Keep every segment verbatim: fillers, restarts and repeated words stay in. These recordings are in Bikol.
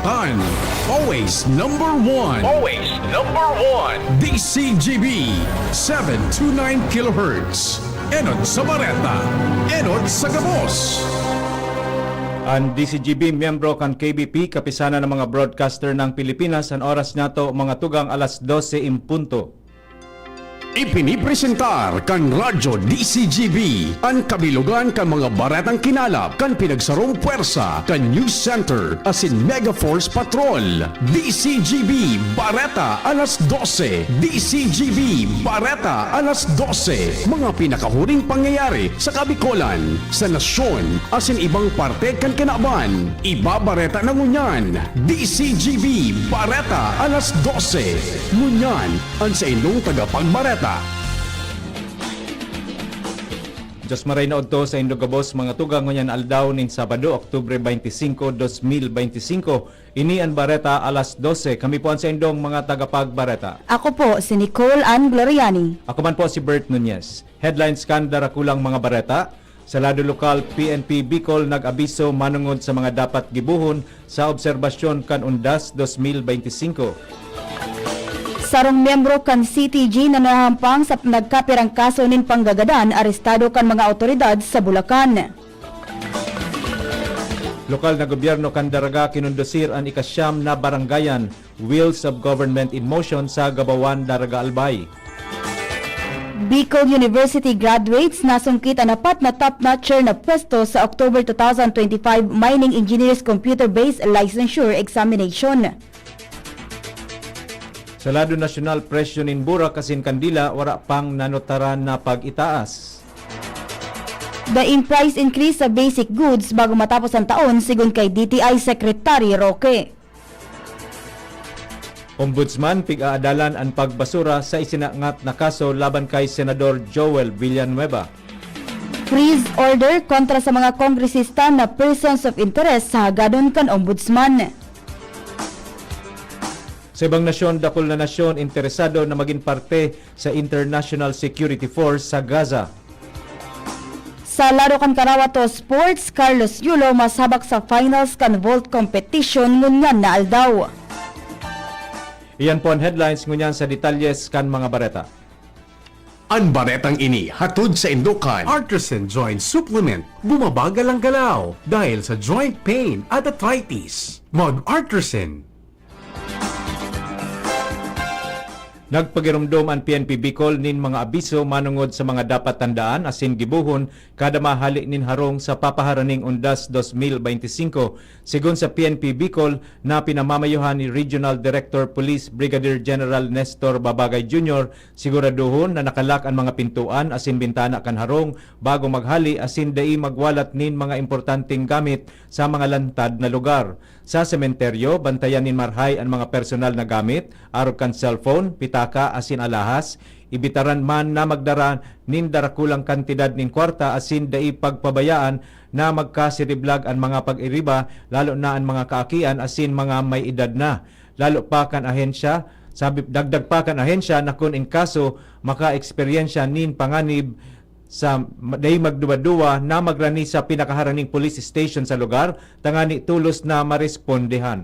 Tan, always number one. Always number one. D C G B, seven two nine kilohertz. Enot sa Bareta, enot sa gabos. An D C G B, miyembro kan K B P, Kapisanan ng mga Broadcaster ng Pilipinas. An oras niyato, mga tugang, alas dose in punto. Ipinipresentar kan Radyo D C G B an kabilogan kan mga baretang kinalap kan pinagsarong pwersa kan News Center asin Mega Force Patrol. D C G B Bareta alas dose. D C G B Bareta alas dose. Mga pinakahuring pangyayari sa Kabikolan, sa nasyon, asin ibang parte kan kinaban. Ibabareta na ngunyan. D C G B Bareta alas dose. Ngunyan, an saindong tagapagbareta. Diyos maray na odto sa indong gabos, mga tugang, ngunyan aldaw nin Sabado, Oktubre twenty-five, dos mil twenty-five. Ini an Bareta alas dose. Kami po an saindong mga tagapagbareta. Ako po si Nicole Ann Gloriani. Ako man po si Bert Nunez. Headlines kan darakulang mga bareta. Sa lado lokal, P N P Bicol nag-abiso manongod sa mga dapat gibohon sa obserbasyon kan Undas dos mil beintisinko. Sarong miyembro kan C T G na nahahampang sa nagkapirang kaso nin panggagadan, arestado kan mga awtoridad sa Bulacan. Lokal na gobyerno kan Daraga kinondusir an ikasyam na barangayan, Wheels of Government in Motion, sa Gabawan, Daraga, Albay. Bicol University graduates nasungkit an apat na top notcher na pwesto sa October two thousand twenty-five Mining Engineers Computer-Based Licensure Examination. Sa lado nasyonal, presyo nin burak asin kandila wara pang nanutaran na pag-itaas. Daing price increase sa basic goods bago matapos an taon, sigon kay D T I Secretary Roque. Ombudsman, pig-aadalan an pagbasura sa isinangat na kaso laban kay Senador Joel Villanueva. Freeze order kontra sa mga kongresista na persons of interest sa hagadon kan Ombudsman. Sa ibang nasyon, dakul na nasyon interesado na magin parte sa International Security Force sa Gaza. Sa lado kan karawat o sports, Carlos Yulo masabak sa finals kan vault competition ngunyan na aldaw. Iyan po an headlines, ngunyan sa detalyes kan mga bareta. An baretang ini hatod saindo kan Artisan Joint Supplement. Bumabagal ang galaw dahil sa joint pain at arthritis. Mag-Artisan. Nagpagiromdom an P N P Bicol nin mga abiso manongod sa mga dapat tandaan asin gibohon kada mahali nin harong sa papaharaning Undas dos mil beintisinko. Sigon sa P N P Bicol na pinamamayohan ni Regional Director Police Brigadier General Nestor Babagay Junior, siguraduhon na nakalak an mga pintoan asin bintana kan harong bago maghali asin dai magwalat nin mga importanteng gamit sa mga lantad na lugar. Sa sementeryo, bantayan nin marahay an mga personal na gamit, arog kan cellphone, pitaka asin alahas. Ibitaran man na magdara nin darakulang kantidad nin kwarta asin dai pagpabayaan na magkasiriblag an mga pag-iriba, lalo na an mga kaakian asin mga may edad na. Lalo pa kan ahensya, sabi, dagdag pa kan ahensya na kun in kaso makaeksperyensya nin panganib, sa ma-, dai magduwa-duwa na magrani sa pinakaharaning police station sa lugar tangani tolos na marespondehan.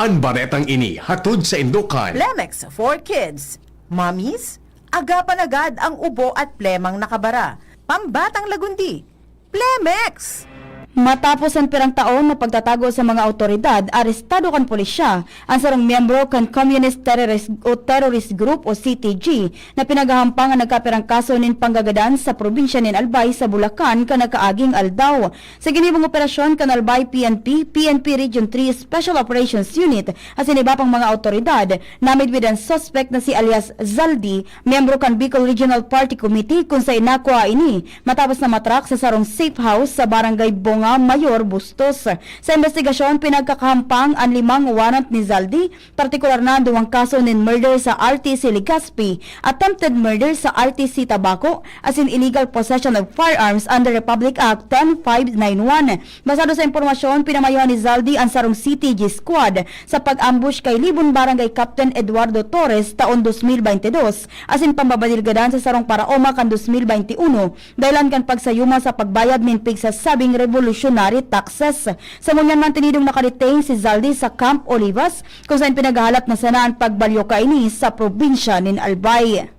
An baretang ini hatod saindo kan Plemex for Kids. Mommies, agapan agad ang ubo at plemang nakabara. Pambatang lagundi, Plemex! Matapos an pirang taon na pagtatago sa mga awtoridad, arestado kan pulisya an sarong miyembro kan Communist Terrorist o Terrorist Group o C T G na pinaghahampang an nagkapirang kaso nin panggagadan sa probinsya nin Albay sa Bulacan kan nakaaging aldaw. Sa ginibong operasyon kan Albay P N P, P N P Region three Special Operations Unit asin iba pang mga awtoridad, namidbid an suspek na si alias Zaldi, miyembro kan Bicol Regional Party Committee, kun saen nakua ini matapos na matrak sa sarong safe house sa Barangay Bonga Mayor, Bustos. Sa imbestigasyon, pinagkakahampang an limang warrant ni Zaldi, partikular na an duwang kaso nin murder sa R T C Legazpi, attempted murder sa R T C Tabaco, asin illegal possession of firearms under Republic Act ten five nine one. Basado sa impormasyon, pinamayohan ni Zaldi an sarong C T G squad sa pag-ambush kay Libon Barangay Captain Eduardo Torres taon dos mil baynte dos, asin pambabanilgadan sa sarong paraoma kan dos mil baynte uno, dahelan kan pagsayuma sa pagbayad nin pigsasabing rebol-, revolutionary taxes. Sa ngunyan man, tinidong nakadetain si Zaldy sa Camp Olivas, kung saan pinaghahalat na sana an pagbalyo kaini sa probinsya nin Albay.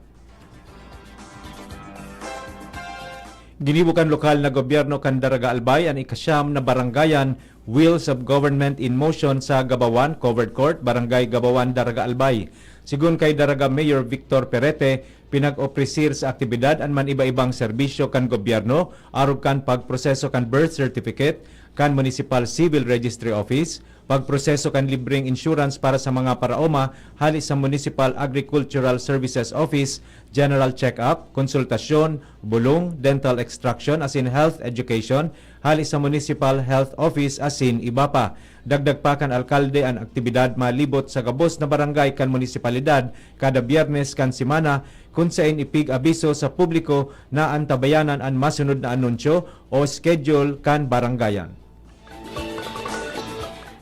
Ginibo kan lokal na gobyerno kan Daraga Albay an ikasyam na barangayan, Wheels of Government in Motion, sa Gabawan Covered Court, Barangay Gabawan, Daraga Albay. Sigon kay Daraga Mayor Victor Perete, pinag-opresir sa aktibidad an man-iba-ibang serbisyo kan gobyerno, arog kan pagproseso kan birth certificate kan Municipal Civil Registry Office, pagproseso kan libreng insurance para sa mga paraoma hali sa Municipal Agricultural Services Office, general check-up, konsultasyon, bulong, dental extraction asin health education hali sa Municipal Health Office asin iba pa. Dagdag pa kan alkalde, an aktibidad malibot sa gabos na barangay kan munisipalidad kada Byernes kan semana, kun saen ipig-abiso sa publiko na antabayanan an masunod na anunsyo o schedule kan barangayan.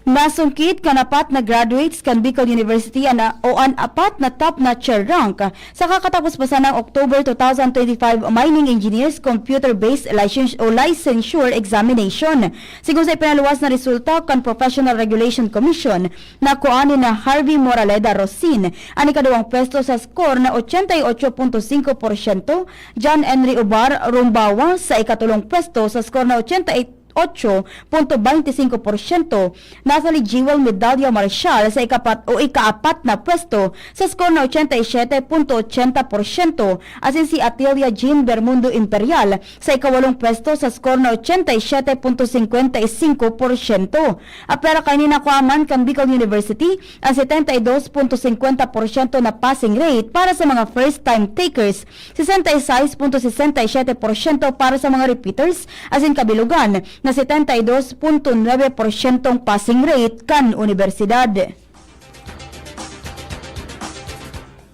Nasungkit kan apat na graduates kan Bicol University an, o an apat na top notcher rank sa kakatapos pa sanang October two thousand twenty-five Mining Engineers Computer-Based Licens-, o Licensure Examination. Sigon sa ipinaluwas na resulta kan Professional Regulation Commission, nakua ni na Harvey Moraleda Rosin an ikaduwang pwesto sa score na ochenta y ocho punto singko porsyento, John Henry Ubar Rumbawa sa ikatolong pwesto sa score na ochenta y ocho punto baynte singko porsyento, nasa si Jewel Medalla Marcial sa ikapat o ikaapat na pwesto sa score na ochenta y siete punto ochenta porsyento, asin si Atilia Jean Bermundo Imperial sa ikawalong pwesto sa score na ochenta y siete punto singkwenta y singko porsyento. Apwera kaini, nakua man kan Bicol University an setenta y dos punto singkwenta porsyento na passing rate para sa mga first time takers, sesenta y sais punto sesenta y siyete porsyento para sa mga repeaters, asin kabilugan na setenta y dos punto nuebe porsyentong passing rate kan unibersidad.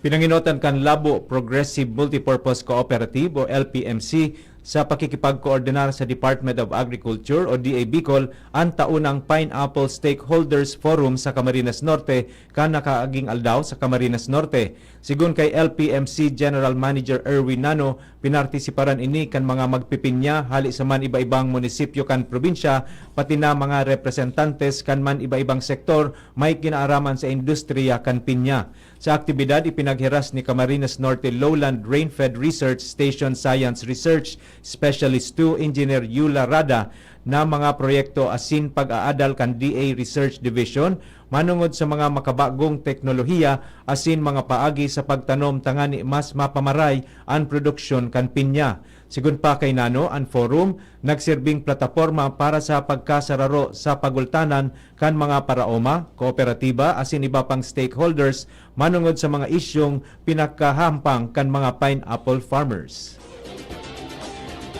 Pinangenotan kan Labo Progressive Multipurpose Cooperative o L P M C sa pakikipagkoordinar sa Department of Agriculture o D A Bicol an taunang Pineapple Stakeholders Forum sa Camarines Norte kan nakaaging aldaw sa Camarines Norte. Sigon kay L P M C General Manager Erwin Nano, pinartisiparan ini kan mga magpipinya hali sa man iba-ibang munisipyo kan probinsya, pati na mga representantes kan man iba-ibang sektor may kinaaraman sa industriya kan pinya. Sa aktibidad, ipinaghiras ni Camarines Norte Lowland Rainfed Research Station Science Research Specialist two Engineer Yula Rada na mga proyekto asin pag-aadal kan D A Research Division manongod sa mga makabagong teknolohiya asin mga paagi sa pagtanom tangani mas mapamaray an produksyon kan pinya. Sigon pa kay Nano, an forum nagsirbing plataporma para sa pagkasararo sa pagultanan kan mga paraoma, kooperatiba asin iba pang stakeholders manongod sa mga isyung pinakahampang kan mga pineapple farmers.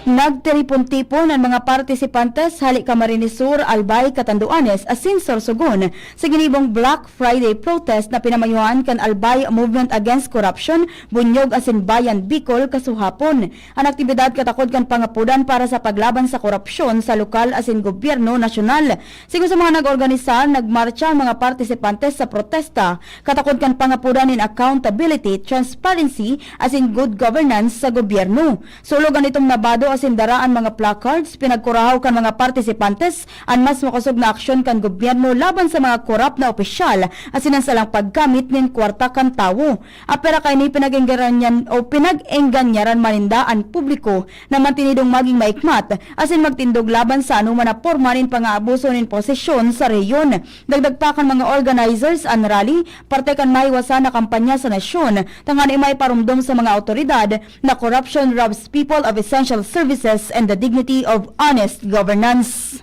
Nagtiripon-tipon an mga partisipantes hali Camarines Sur, Albay, Catanduanes asin Sorsogon sa ginibong Black Friday protest na pinamayuhan kan Albay Movement Against Corruption, Bunyog asin Bayan Bicol kasuhapon. An aktibidad katakod kan pangapodan para sa paglaban sa korupsyon sa lokal asin gobyerno nasyonal. Sigon sa mga nag-organisa, nagmartsa an mga partisipantes sa protesta katakod kan pangapodan nin accountability, transparency, asin good governance sa gobyerno. Sulog an itom na bado asin dara an mga placards, pinagkurahaw kan mga partisipantes an mas makosog na aksyon kan gobyerno laban sa mga korap na opisyal asin an salang paggamit nin kwarta kan tawo. Apwera kaini, pinag-engganyaran o pinag-engganyaran man ninda an publiko na mantinidong magin maikmat asin magtindog laban sa anoman na porma nin pang-aabuso nin posisyon sa rehiyon. Dagdag pa kan mga organizers, an rally parte kan mahiwasan na kampanya sa nasyon tangani maiparomdom sa mga awtoridad na corruption robs people of essential services and the dignity of honest governance.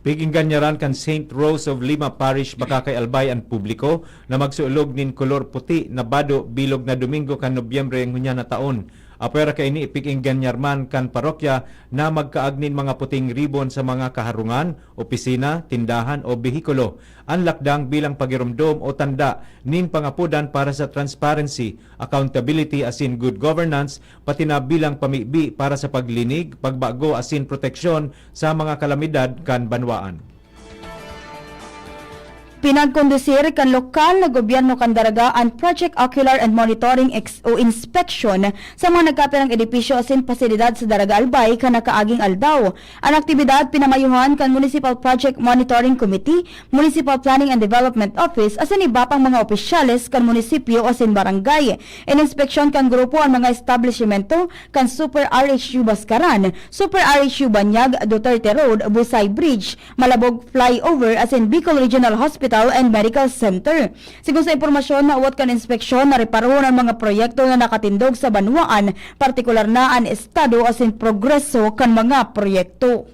Pig-engganyaran kan Saint Rose of Lima Parish, Bacacay, Albay an publiko na magsulog nin kolor puti na bado bilog na Domingo kan Nobyembre ngunyan na taon. Apwera kaini, pig-engganyar man kan parokya na magkaag nin mga puting ribon sa mga kaharungan, opisina, tindahan o behikulo. An lakdang bilang pagiromdom o tanda nin pangapodan para sa transparency, accountability asin good governance, pati na bilang pamibi para sa paglinig, pagbago asin proteksyon sa mga kalamidad kan banwaan. Pinagkondusir kan lokal na gobyerno kan Daraga an Project Ocular and Monitoring Ex-, o Inspection sa mga nagkapirang edipisyo asin pasilidad sa Daraga Albay kan nakaaging aldaw. An aktibidad pinamayuhan kan Municipal Project Monitoring Committee, Municipal Planning and Development Office asin iba pang mga opisyales kan munisipyo asin barangay. Ininspeksyon kan grupo an mga establisimento kan Super R H U Bascaran, Super R H U Banyag, Duterte Road, Busay Bridge, Malabog Flyover asin Bicol Regional Hospital and Medical Center. Sigon sa impormasyon, naawat kan inspeksyon na reparohon an mga proyekto na nakatindog sa banwaan, partikular na an estado asin progreso kan mga proyekto.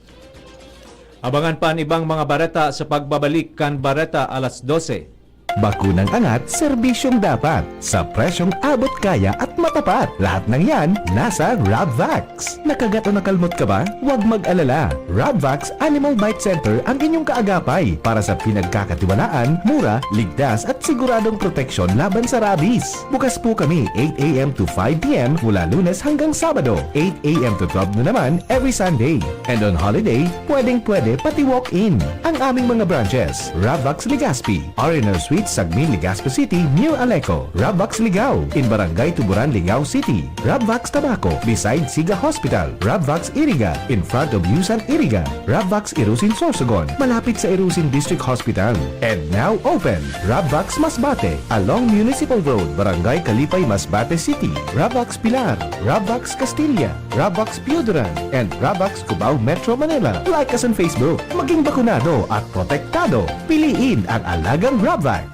Abangan pa an ibang mga bareta sa pagbabalik kan Bareta Alas Dose. Bakunang angat, serbisyong dapat, sa presyong abot-kaya at matapat. Lahat ng yan, nasa Rabvax. Nakagat o nakalmot ka ba? Huwag mag-alala. Rabvax Animal Bite Center ang inyong kaagapay para sa pinagkakatiwalaan, mura, ligtas at siguradong proteksyon laban sa rabies. Bukas po kami eight a m to five p m mula Lunes hanggang Sabado, eight a m to twelve noon naman every Sunday. And on holiday, pwedeng-pwede pati walk-in. Ang aming mga branches, Rabvax Legazpi, R and R Suites, Sagmin, Legazpi City, near Aleco, Rabvax Ligao, in Barangay Tuburan, Ligao City, Rabvax Tabaco, beside Siga Hospital, Rabvax Iriga, in front of Yusan Iriga, Rabvax Irusin Sorsogon, malapit sa Irusin District Hospital, and now open, Rabvax Masbate, along Municipal Road, Barangay Kalipay, Masbate City, Rabvax Pilar, Rabvax Castilla, Rabvax Pioduran, and Rabvax Cubao, Metro Manila. Like us on Facebook. Maging bakunado at protektado. Piliin ang alagang Rabvax.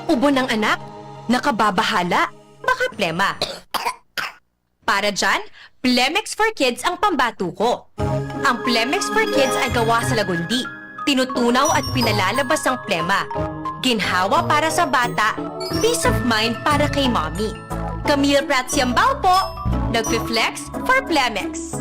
Ubo ng anak? Nakababahala? Baka plema. Para dyan, Plemex for Kids ang pambato ko. Ang Plemex for Kids ay gawa sa lagundi. Tinutunaw at pinalalabas ang plema. Ginhawa para sa bata, peace of mind para kay mommy. Camille Prats Yambao po, nagfi-flex for Plemex.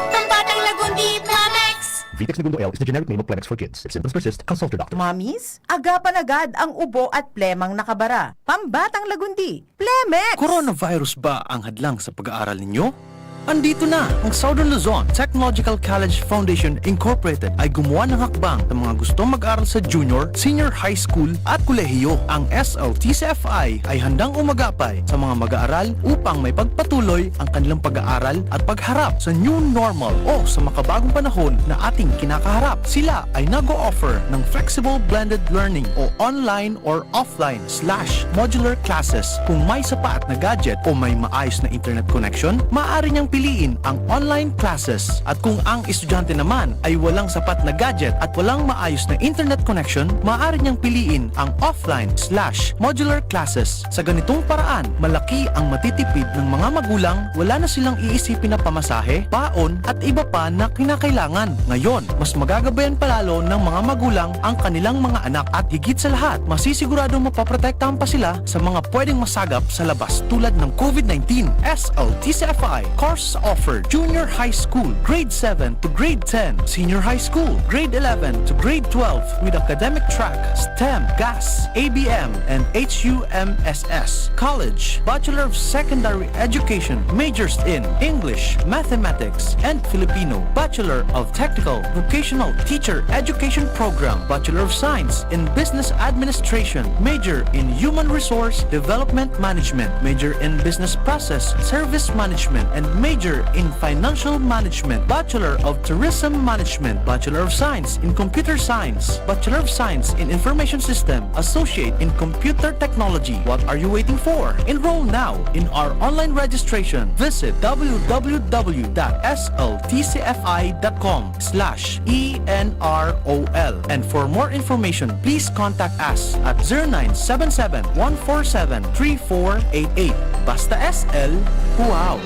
Pambatang lagundi, Plemex! Vitex Negundo L is the generic name of Plemex for Kids. If symptoms persist, consult your doctor. Mommies, agapan agad ang ubo at plemang nakabara. Pambatang lagundi, Plemex! Coronavirus ba ang hadlang sa pag-aaral ninyo? Andito na! Ang Southern Luzon Technological College Foundation Incorporated ay gumawa ng hakbang sa mga gustong mag-aral sa junior, senior high school at kolehiyo. Ang S L T C F I ay handang umagapay sa mga mag-aaral upang maipagpatuloy ang kanilang pag-aaral at pagharap sa new normal o sa makabagong panahon na ating kinakaharap. Sila ay nag-o-offer ng flexible blended learning o online or offline slash modular classes. Kung may sapat na gadget o may maayos na internet connection, maaari niyang piliin ang online classes. At kung ang estudyante naman ay walang sapat na gadget at walang maayos na internet connection, maaari niyang piliin ang offline slash modular classes. Sa ganitong paraan, malaki ang matitipid ng mga magulang, wala na silang iisipin na pamasahe, baon, at iba pa na kinakailangan. Ngayon, mas magagabayan palalo ng mga magulang ang kanilang mga anak at higit sa lahat, masisiguradong mapoprotektahan pa sila sa mga pwedeng masagap sa labas tulad ng COVID nineteen. S L T C F I, course offered, junior high school, grade seven to grade ten, senior high school, grade eleven to grade twelve, with academic track, STEM, GAS, A B M, and H U M S S. College, Bachelor of Secondary Education, majors in English, Mathematics, and Filipino, Bachelor of Technical Vocational Teacher Education Program, Bachelor of Science in Business Administration, major in Human Resource Development Management, major in Business Process Service Management, and major in Financial Management, Bachelor of Tourism Management, Bachelor of Science in Computer Science, Bachelor of Science in Information System, Associate in Computer Technology. What are you waiting for? Enroll now in our online registration. Visit w w w dot s l t c f i dot com slash e n r o l. And for more information, please contact us at zero nine seven seven, one four seven, three four eight eight. Basta S L, wow!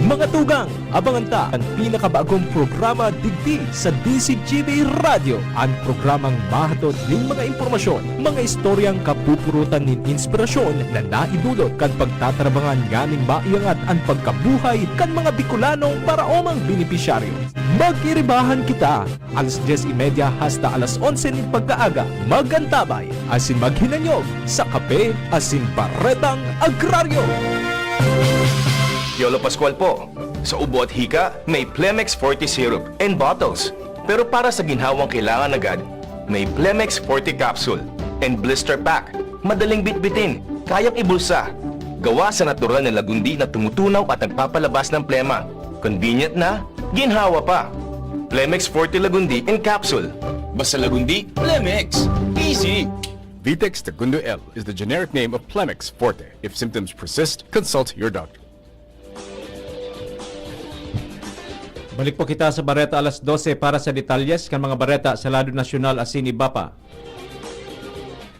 Mga tugang, abangan ta an pinakabagong programa digdi sa D Z G B Radyo, an programang mahatod nin mga impormasyon, mga istoryang kapupurutan nin inspirasyon na naidulot kan pagtatrabangan nganing maiangat an pagkabuhay kan mga Bikolanong paraomang benepisyaryo. Magiribahan kita alas dyes y media hasta alas onse nin pagkaaga. Mag-antabay asin maghinanyog sa kape asin baretang agraryo. Yolo Pascual po. Sa ubo at hika, may Plemex Forte Syrup and bottles. Pero para sa ginhawang kailangan agad, may Plemex Forte Capsule and Blister Pack. Madaling bitbitin, kayang ibulsa. Gawa sa natural na lagundi na tumutunaw at nagpapalabas ng plema. Convenient na, ginhawa pa. Plemex Forte Lagundi in Capsule. Basta Lagundi, Plemex. Easy! Vitex Tagundo L is the generic name of Plemex Forte. If symptoms persist, consult your doctor. Balik po kita sa Bareta alas dose para sa detalyes kan mga bareta sa lado nasyonal asin iba pa.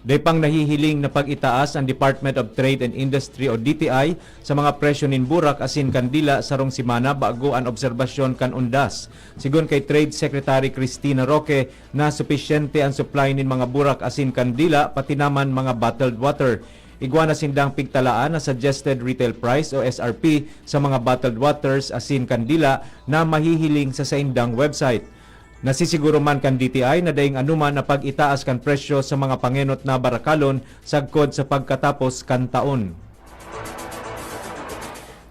Dai pang nahihiling na pag-itaas ang Department of Trade and Industry o D T I sa mga presyo nin burak asin kandila sarong semana bago an obserbasyon kan undas. Sigon kay Trade Secretary Cristina Roque, na supisyente an supply nin mga burak asin kandila, pati naman mga bottled water. Igwa na sindang pigtalaan na suggested retail price o S R P sa mga bottled waters asin kandila na mahihiling sa saindang website. Nasisiguro man kan D T I na daing anoman na pag-itaas kan presyo sa mga pangenot na barakalon sagkod sa pagkatapos kan taon.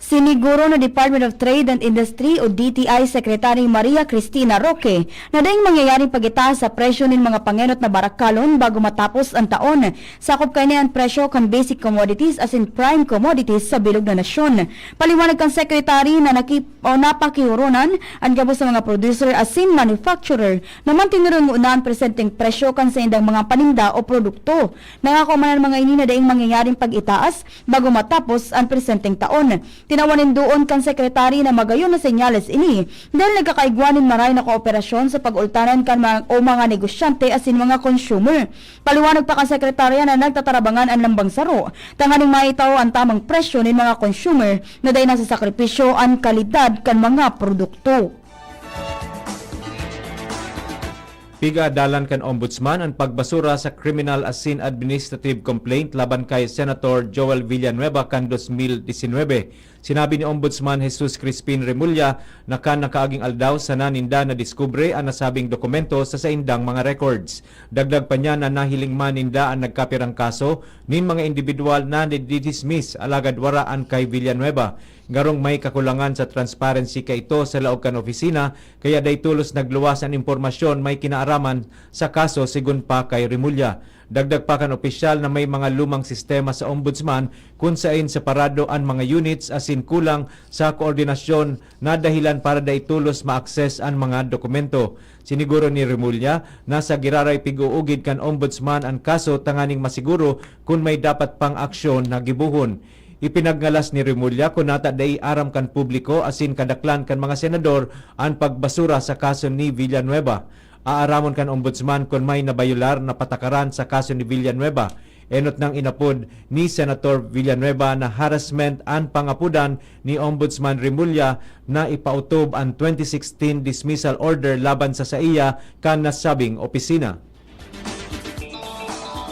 Siniguro ni Department of Trade and Industry o D T I Secretary Maria Cristina Roque na daing mangyayaring pag-itaas sa presyo nin mga pangenot na barakalon bago matapos an taon. Sakop kaini an presyo kan basic commodities asin prime commodities sa bilog na nasyon. Paliwanag kan Secretary na naki-, o napakihuronan an gabos sa mga producer asin manufacturer na mantinuron nguna an presenteng presyo kan saindang mga paninda o produkto. Nangako man an mga ini na daing mangyayaring pag-itaas bago matapos an presenteng taon. Tinawan nin duon kan Secretary na magayon na senyales ini dahil nagkakaigwa nin maray na kooperasyon sa pag-ultanan kan mga, o mga negosyante asin mga consumer. Paliwanag pa kan Sekretarya na nagtatarabangan an lambang saro tanganing maitao an tamang presyo nin mga consumer na dai nasasakripisyo an kalidad kan mga produkto. Pig-aadalan kan Ombudsman an pagbasura sa criminal asin administrative complaint laban kay Senator Joel Villanueva kan dos mil disinwebe. Sinabi ni Ombudsman Jesus Crispin Remulla na kan nakaaging aldaw sana ninda nadiskubre an nasabing dokumento sa saindang mga records. Dagdag pa niya na nahiling man ninda an nagkapirang kaso nin mga indibidwal na nadidismiss, alagad wara an kay Villanueva. Garong may kakulangan sa transparency kaito sa laog kan opisina, kaya dai tolos nagluwas an impormasyon may kinaaraman sa kaso, sigon pa kay Remulla. Dagdag pa kan opisyal na may mga lumang sistema sa Ombudsman kun saen separado an mga units asin kulang sa koordinasyon na dahilan para dai tolos ma-access an mga dokumento. Siniguro ni Remulla na sa giraray pig-uugid kan Ombudsman an kaso tanganing masiguro kun may dapat pang aksyon na gibohon. Ipinagngalas ni Remulla kun nata dai aram kan publiko asin kadaklan kan mga senador an pagbasura sa kaso ni Villanueva. Aaramon kan Ombudsman kun may nabayular na patakaran sa kaso ni Villanueva. Enot nang inapod ni Senator Villanueva na harassment an pangapodan ni Ombudsman Remulla na ipautob an twenty sixteen dismissal order laban sa saiya kan nasabing opisina.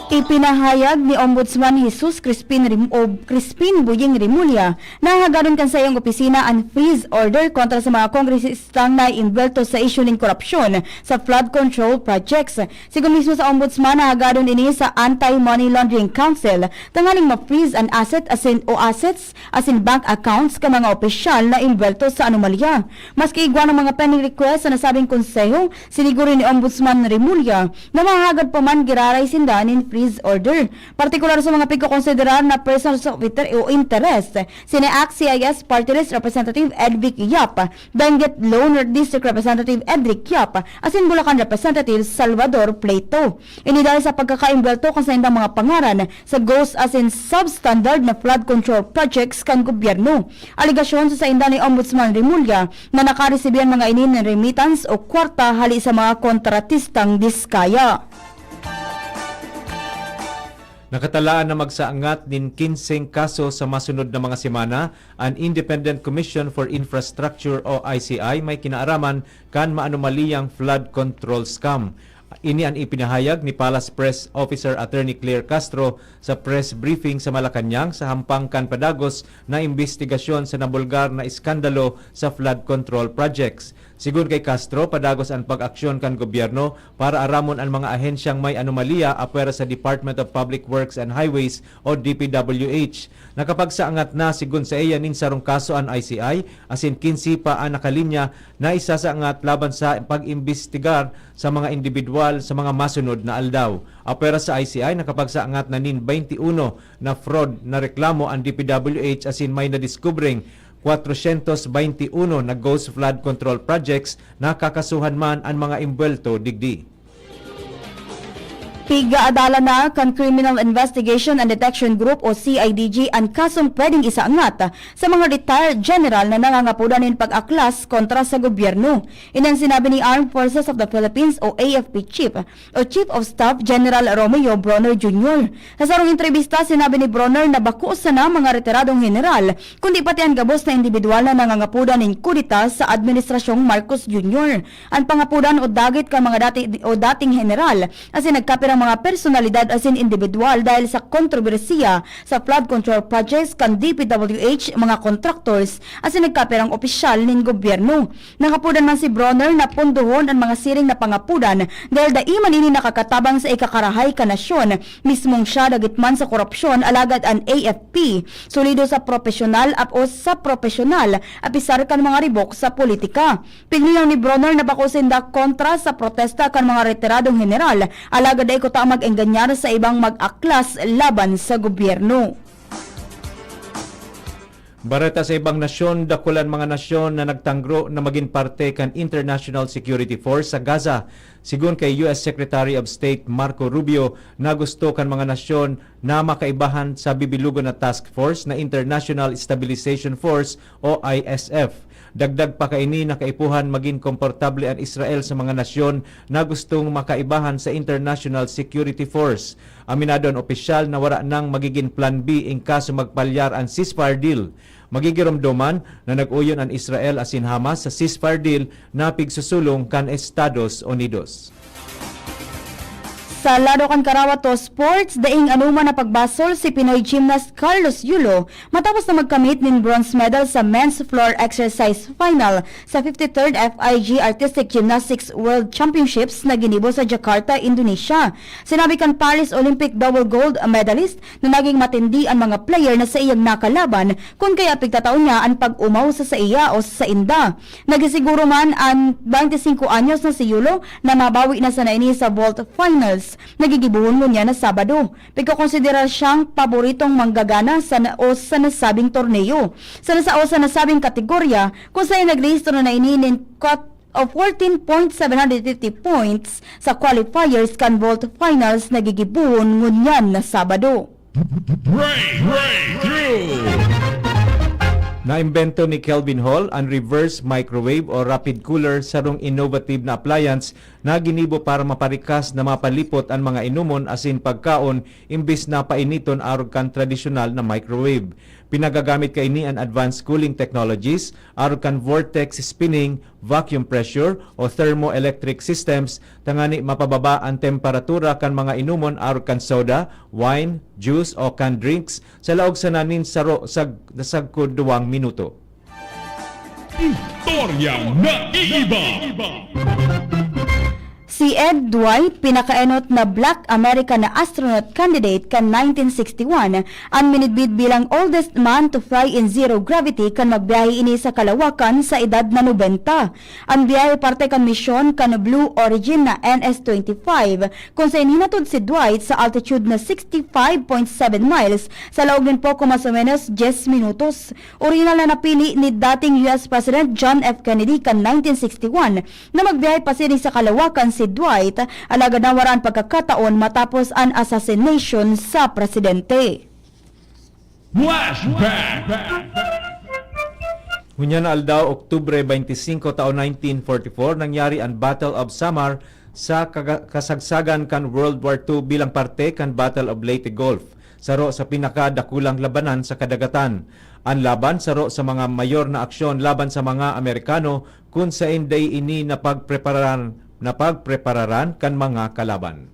Ipinahayag ni Ombudsman Jesus Crispin Rim-, o Crispin Buying Remulla na hagadon kan saiyang opisina an freeze order kontra sa mga kongresistang naiimbwelto sa isyu nin korupsyon sa flood control projects. Sigon mismo sa Ombudsman, hagadon ini sa Anti-Money Laundering Council tanganing ma-freeze an asset asin, o assets asin bank accounts kan mga opisyal na imbwelto sa anomalya. Maski igwa ng mga pending request sa nasabing konseho, siniguro ni Ombudsman Remulla na mahahagad pa man giraray sinda nin freeze order. Partikular sa mga pigkokonsiderar na persons of inter-, o interest, sina ACT-C I S Party List Representative Edvic Yap, Benguet Lone District Representative Edric Yap, asin Bulacan Representative Salvador Plato. Ini dahil sa pagkakaimbwelto kan saindang mga pangaran sa ghost asin substandard na flood control projects kan gobyerno. Aligasyon sa sainda ni Ombudsman Remulla na nakaresibi an mga ini nin remittance o kwarta hali sa mga kontratistang diskaya. Nakatalaan na magsaangat nin kinseng kaso sa masunod na mga semana an Independent Commission for Infrastructure o I C I may kinaaraman kan maanomaliyang flood control scam. Ini an ipinahayag ni Palace Press Officer Attorney Claire Castro sa press briefing sa Malacañang sa hampang kan padagos na imbestigasyon sa nabulgar na iskandalo sa flood control projects. Sigon kay Castro, padagos an pag-aksyon kan gobyerno para aramon an mga ahensyang may anomalya apwera sa Department of Public Works and Highways o D P W H. Nakapagsaangat na, sigon saiya, nin sarong kaso an I C I, asin kinse pa an nakalinya na isasaangat laban sa pag-imbestigar sa mga indibidwal sa mga masunod na aldaw. Apwera sa I C I, nakapagsaangat na nin twenty-one na fraud na reklamo an D P W H asin may nadiskubreng kwatrosyentos baynte uno na ghost flood control projects na kakasuhan man an mga imbwelto digdi. Pigaadalan na kan Criminal Investigation and Detection Group o C I D G an kasong pwedeng isaangat sa mga retired general na nangangapodan nin pag-aklas kontra sa gobyerno. Ini an sinabi ni Armed Forces of the Philippines o A F P Chief o Chief of Staff General Romeo Bronner Junior. Sa sarong entrevista, sinabi ni Bronner na bako sana mga retiradong heneral, kundi pati an gabos na indibidwal na nangangapodan nin kudeta sa Administrasyong Marcos Junior. An pangapodan o dagit kan mga dati, o dating heneral asin nagkapirang mga personalidad asin indibidwal dahil sa kontrobersiya sa flood control projects kan D P W H, mga contractors asin nagkapirang opisyal nin gobyerno. Nangapodan man si Bronner na pondohon an mga siring na pangapodan dahil dai man ini nakakatabang sa ikakarahay kan nasyon. Mismong siya dagit man sa korupsyon, alagad an A F P solido sa propesyonal ap-, o sa propesyonal apisar kan mga ribok sa politika. Piglingaw ni Bronner na bako sinda kontra sa protesta kan mga retiradong heneral, alagad dai kuta mag-engganyar sa ibang mag-aklas laban sa gobyerno. Bareta sa ibang nasyon, dakulan mga nasyon na nagtangro na magin parte kan International Security Force sa Gaza. Sigon kay U S Secretary of State Marco Rubio, na gusto kan mga nasyon na makaibahan sa bibilugon na task force na International Stabilization Force o I S F. Dagdag pa kaini na kaipuhan magin komportable an Israel sa mga nasyon na gustong makaibahan sa International Security Force. Aminado an opisyal na wara nang magigin plan B in kaso magpalyar an ceasefire deal. Magigiromdoman na nag-uyon an Israel asin Hamas sa ceasefire deal na pigsusulong kan Estados Unidos. Sa lado kan karawat o sports, daing anoman na pagbasol si Pinoy gymnast Carlos Yulo matapos na magkamit nin bronze medal sa men's floor exercise final sa fifty-third F I G Artistic Gymnastics World Championships na ginibo sa Jakarta, Indonesia. Sinabi kan Paris Olympic double gold medalist na naging matindi an mga player na saiyang nakalaban kun kaya pigtatao niya an pag-umaw sa saiya o sa sainda. Nagisiguro man an twenty-cinco anyos na si Yulo na mabawi na sana ini sa vault finals na gigibohon ngunyan na Sabado. Pigkokonsidera siyang paboritong manggagana sa na-, o sa nasabing torneo. Sa nasa-, o sa nasabing kategorya, kung saan nagrehistro na ini nin cut of fourteen point seven hundred fifty points sa qualifiers kan vault finals na gigibohon ngunyan na Sabado. Break, breakthrough! Naimbento ni Kelvin Hall an reverse microwave o rapid cooler, sarong innovative na appliance na ginibo para maparikas na mapalipot an mga inumon asin pagkaon imbis na painiton arog kan tradisyonal na microwave. Pinagagamit kaini an advanced cooling technologies arog kan vortex spinning, vacuum pressure o thermoelectric systems tangani mapababa an temperatura kan mga inumon arog kan soda, wine, juice o canned drinks sa laog sana nin saro sag-, sagkod duwang minuto. Istoryang naiiba. Si Ed Dwight, pinakaenot na Black American na astronaut candidate kan nineteen sixty-one, an minidbid bilang oldest man to fly in zero gravity kan magbiyahe ini sa kalawakan sa edad na nobenta. An biyahe parte kan misyon kan Blue Origin na N S twenty-five, kun saen hinatod si Dwight sa altitude na sixty-five point seven miles sa laog nin poko mas o menos dyes minutos. Orihinal na napili ni dating U S President John F Kennedy kan nineteen sixty-one na magbiyahe pasiring sa kalawakan si Dwight, alagad nawara an pagkakataon matapos an assassination sa presidente. Flashback! Ngunyan na aldaw, Oktubre twenty-five, taon nineteen forty-four, nangyari an Battle of Samar sa kaga-, kasagsagan kan World War two bilang parte kan Battle of Leyte Gulf, saro sa pinakadakulang labanan sa kadagatan. An laban saro sa mga mayor na aksyon laban sa mga Amerikano kun saen dai ini napagprepararan na pagprepararan kan mga kalaban.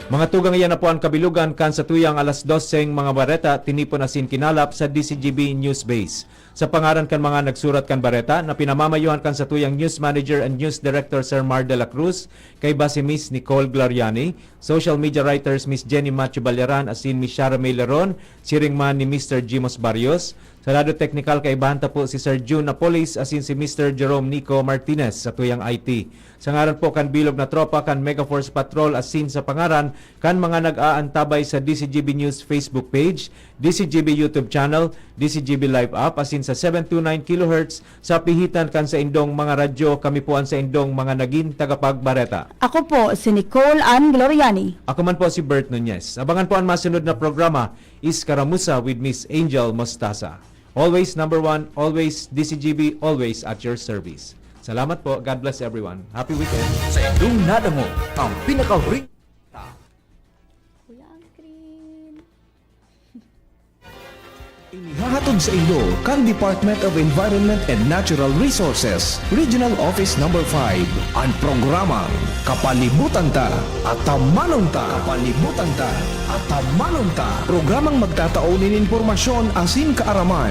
Mga tugang, iyan na po an kabilogan kan satuyang alas doseng mga bareta, tinipon asin kinalap sa D C G B News Base. Sa pangaran kan mga nagsurat kan bareta na pinamamayuhan kan satuyang news manager and news director, Sir Mar de la Cruz, kaiba si Miss Nicole Gloriani, social media writers Miss Jenny Macho Balyaran asin Miss Shara May Leron, siring man ni Mister Jimos Barrios. Sa lado teknikal, kaibahan ta po si Sir Jun Napolis asin si Mister Jerome Nico Martinez sa tuyang I T. Sa ngaran po kan bilog na tropa kan Mega Force Patrol asin sa pangaran kan mga nag-aantabay sa D C G B News Facebook page, D C G B YouTube channel, D C G B Live app asin sa seven two nine kilohertz sa pihitan kan saindong mga radyo, kami po an saindong mga nagin tagapagbareta. Ako po si Nicole Ann Gloriani. Ako man po si Bert Nunez. Abangan po an masunod na programa, Iskaramuza with Miss Angel Mostaza. Always number one, always D C G B, always at your service. Salamat po. God bless everyone. Happy weekend. Sa inyong nadangog ang pinakahuli. Kuya, ang screen. Inihahatod sa inyo kan Department of Environment and Natural Resources, Regional Office Number five, an programang Kapalibutan Ta, Atamanon Ta. Kapalibutan Ta, Atamanon Ta. Programang magtatao nin impormasyon asin kaaraman